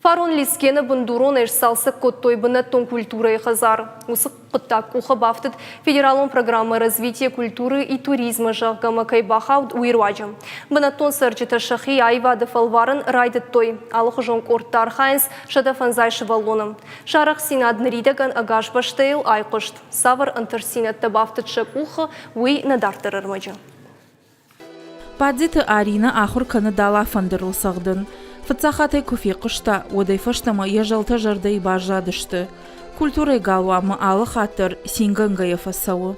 Фарон Лескены бындуронӕй сцалцӕг кодтой бынӕттон культурӕйы хӕдзар. Уыцы хъуыддаг къухы бафтыд федералон программӕ «Развитие культуры и туризма», зӕгъгӕ, кӕй бахауд, уый руаджы. Бынӕттон цӕрджытӕ сӕхи аивады фӕлварын райдыдтой. Алыхуызон къордты архайынц 150 сывӕллоны. Сӕ арӕхстдзинад ныридӕгӕн ӕгас бӕстӕйыл айхъуыст. Цавӕр ӕнтыстдзинӕдтӕ бафтыд сӕ къухы, уый нӕ дарддӕр ӕрмӕджы. Бадзиты Аринӕ ахуыр кӕны дала-фӕндырыл цӕгъдын. Фыццаг хатт ӕй куы фехъуыста, уӕдӕй фӕстӕмӕ йӕ зӕлтӕ зӕрдӕйы баззадысты. Культурӕйы галуанмӕ алы хатт дӕр цингӕнгӕйӕ фӕцӕуы.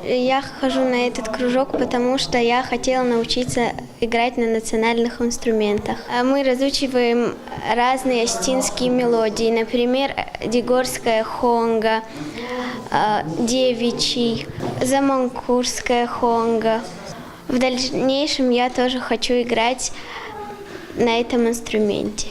Я хожу на этот кружок, потому что я хотела научиться играть на национальных инструментах. Мы разучиваем разные осетинские мелодии, например, дигорская хонга, девичий, заманкурская хонга. В дальнейшем я тоже хочу играть на этом инструменте.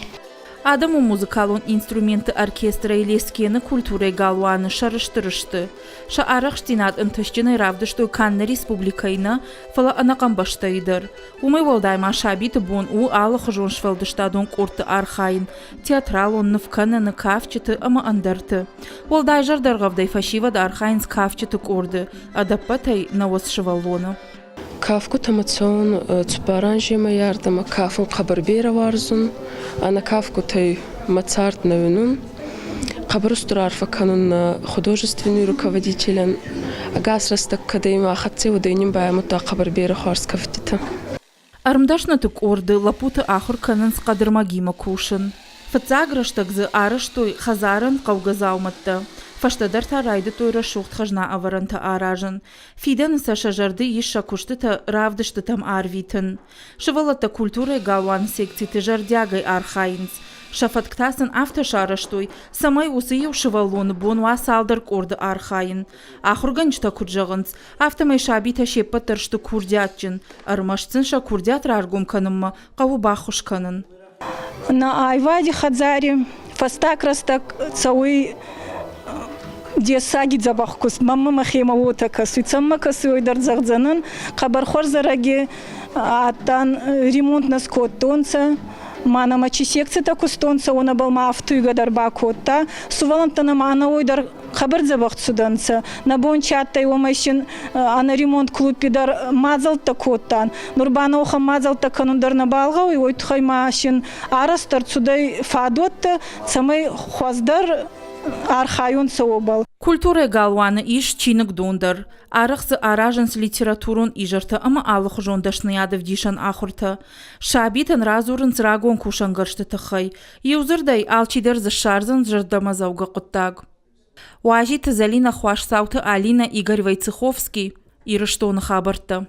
Адӕмон музыкалон инструментты оркестрӕй Лескены культурӕйы галуаны сӕрыстыр сты. Сӕ арӕхстдзинад ӕнтыстджынӕй равдыстой канд нӕ республикӕйы нӕ, фӕлӕ ӕнӕхъӕн бӕстӕйы дӕр. Уымӕй уӕлдай ма сабиты бон у алыхуызон сфӕлдыстадон къордты архайын, театралон, нывкӕныны, кафджыты ӕмӕ ӕндӕрты. Уӕлдай зӕрдӕргъӕвдӕй фӕсивӕд архайынц кафджыты къорды, ӕдӕппӕтӕй 90 сывӕллоны. Кафгутӕмӕ цӕун цуппар анземӕ ардӕмӕ кафун хъӕбӕр берӕ уарзун. Ӕнӕ кафгутӕй мӕ цард нӕ уинун. Хъӕбӕр устур арфӕ кӕнун нӕ художественный руководителӕн. Ӕгас рӕстӕг кӕдӕй ма хӕццӕ уодӕй нин байамудта хъӕбӕр берӕ хуарз кӕфтитӕ. Ӕрмдӕсныты къорды лӕппуты ахуыр кӕнынц хъӕдырмӕгимӕ кусын. Фыццаг рӕстӕг дзы арӕзтой хӕдзарӕн хъӕугӕ дзаумӕттӕ, фӕстӕдӕр та райдыдтой рӕсугъд хӕзнаӕвӕрӕнтӕ аразын. Фидӕны сӕ сӕ зӕрды ис сӕ куыстытӕ равдыстытӕм арвитын. Сывӕллӕттӕ культурӕйы галуаны секциты зӕрдиагӕй архайынц. Сӕ фӕтк та сын афтӕ сарӕзтой, цӕмӕй уыцы иу сывӕллоны бон уа цалдӕр къорды архайын. Ахуыргӕнджытӕ куыд зӕгъынц, афтӕмӕй сабитӕ се ппӕт дӕр сты курдиатджын, ӕрмӕст сын сӕ курдиат раргом кӕнынмӕ хъӕуы баххуыс кӕнын. Нӕ аивади хӕдзари фӕстаг рӕстӕг цӕуй дессаги дзӕбӕх куст. Мӕнмӕ мӕхемӕ уотӕ кӕсуй. Цӕмӕ кӕсуй, уой дӕр зӕгъдзӕнӕн. Хъӕбӕр хуӕрзӕрӕги адтан, ремонт нӕ скодтонцӕ. Ма нӕмӕ чи секцитӕ кустонцӕ, уонӕбӕл ма ӕфтуйгӕ дӕр бакодта. Сувӕллӕнттӕ нӕмӕ ӕнӕуой дӕр хъӕбӕр дзӕбӕх цудӕнцӕ. Нӕ бон чи адтӕй, уомӕй син ӕнӕремонт клубби дӕр мадзӕлттӕ кодтан. Нур ба нӕуӕхӕн мадзӕлттӕ кӕнун дӕр нӕбал гъӕуй, уой туххӕй ма син арӕзт ӕрцудӕй фадуӕттӕ, цӕмӕй хуӕздӕр архайонцӕ уобӕл. Культурӕйы галуаны ис чиныгдон дӕр. Арӕх дзы аразынц литературон изӕртӕ ӕмӕ алыхуызон дӕсныйадӕвдисӕн ахуыртӕ. Сабитӕн радзурынц рагон кусӕнгӕрзты тыххӕй. Иудзырдӕй, алчидӕр дзы ссардзӕн зӕрдӕмӕдзӕугӕ хъуыддаг. Уазиты Зӕлинӕ, Хуасдзауты Алинӕ, Игорь Войцеховский, Ирыстоны хабӕрттӕ.